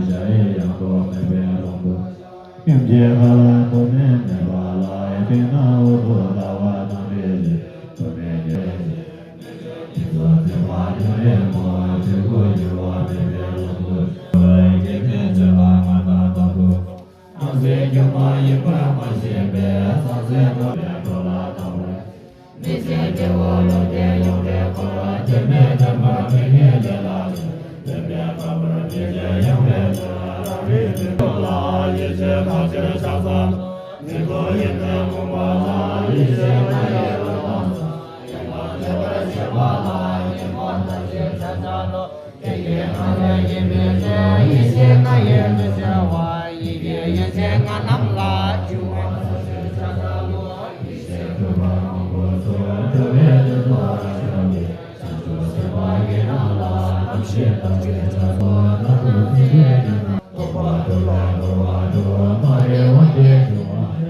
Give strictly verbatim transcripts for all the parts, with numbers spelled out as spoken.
ཡང་དག་མེད་པའི་ལོངས་སྐུ། སྐྱེ་འཆི་ཁ་ལ་ཐོགས་མེད་མེད་པ་ལ། དེ་ན་འོད་དུ་ལྟ་བ་དང་འདྲེས་ཤིང་། ཐོགས་མེད་ཉེར་ཞིག་ཚིག་རྩོད་ཚིག་པ་ཉུང་རིང་པོ། ཆོས་སྐུ་འགྱུར་བ་མེད་པའི་ལོངས་སྐུ། སྐྱེ་མེད་ཆོས་ལ་ང་རང་དང་པོ། སྣང་སྲིད་སྒྱུ་མ་ཡིན་པར་མ་ཤེས་པས། སངས་རྒྱས་ཐོབ་པའི་འགྲོ་ལ་ལྟ་བར། མི་ཚེ་འདི་བ་ལ་དེ་ཡོང་བའི་འཁོར། དེ་མེད་དེ་མ་དེ་ཉིད་ལས་ལ་སོགས། དེ་མེད་པ་བར་དེ་ལས་ཡང་བའི་ཚུལ། རང་རིག་མི་རྟོག་ལ་ཡེ་ཤེས་ཐག་ཆོད་ཕྱག་འཚལ་ལོ། མི་རྟོག་ཡེ་མེད་མུན་པ་ལ་ཡེ་ཤེས་མངའ་ཡི་འོད་དང་། ཡེ་མ་མེད་པར་ཤེས་པ་ལ་ཡེ་མ་ཐག་ཆོད་ཕྱག་འཚལ་ལོ། དེ་སྐད་སྔ་རོལ་ཡེ་མེད་ཆོས། ཡེ་ཤེས་མངའ་ཡི་ཚུལ་འཆར་བ། ཡི་གེ་ཡེ་ཤེས་ལྔ་རྣམས་ལ། འབྱུང་བ་ཐག་ཆོད་ཕྱག་འཚལ་ལོ། ཡེ་ཤེས་འཁྲུལ་པ་མང་པོ་སོགས། འཁྲུལ་པའི་དོན་རྟོགས་པར་བྱ་བའི། བྱང་ཆུབ་སེམས་དཔའ་ཡི་རང་ལ། རྣམ་ཤེས་དག་པའི་ཕྱག་རྫོགས། ནམ་རྒྱུན་ཚིག་རེ་བརྗོད་ན། རྟོགས་པ་ཐོབ་ལ་གོ་བ་འགྲུབ། མ་རིག་དབང་གིས་བྱུང་བ།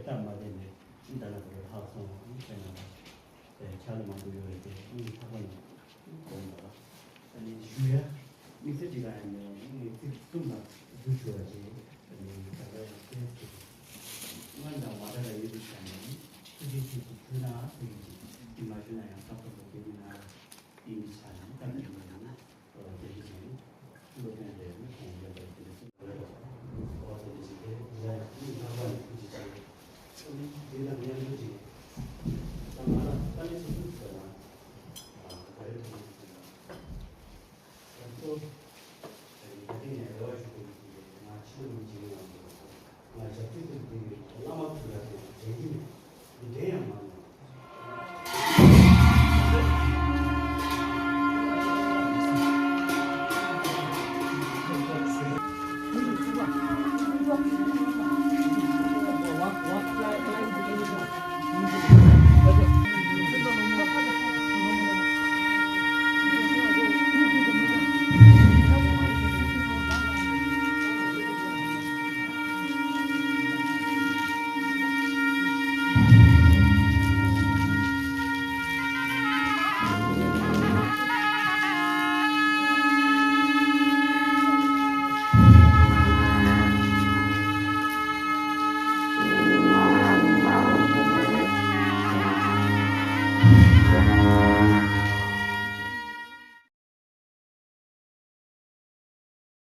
སྟབས་མ་བདེ་ནས་ཨི་ད་ལ་བོད་ལྷག་སོང་ཨི་ཁྱེད་རྣམ་པ་ཕྱག་ལས་མང་པོ་ཡོད་རེད་དེ་ཨི་ཐག་པ་ནས་དགོངས་པ་ལ་ཨ་ནི་ཞུ་ཡ་དམིགས་བསལ་ཅིག་ལ་ཡང་ནས་ངས་ཚིག་གསུམ་ལ་བསྡུ་ཞུ་བ་བྱས་ཨ་ནི་ད་ལྟ་ཡང་བསྟན་ཚིག་སྔོན་དང་མ་འདྲ་བའི་ཡུལ་དུ་བྱས་ནས་ཐུགས་རྗེ་ཆེ་ཞུ་ཞུ་ན་ཐུགས་རྗེ་ཆེ་འདི་མ་ཞུ་ན་ཡང་སྐབས་ཐོབ་པ་དེ་མིན་ན་ཡིན་མི་ཆ་ནས་སྐབས་དེ་མིན་ན།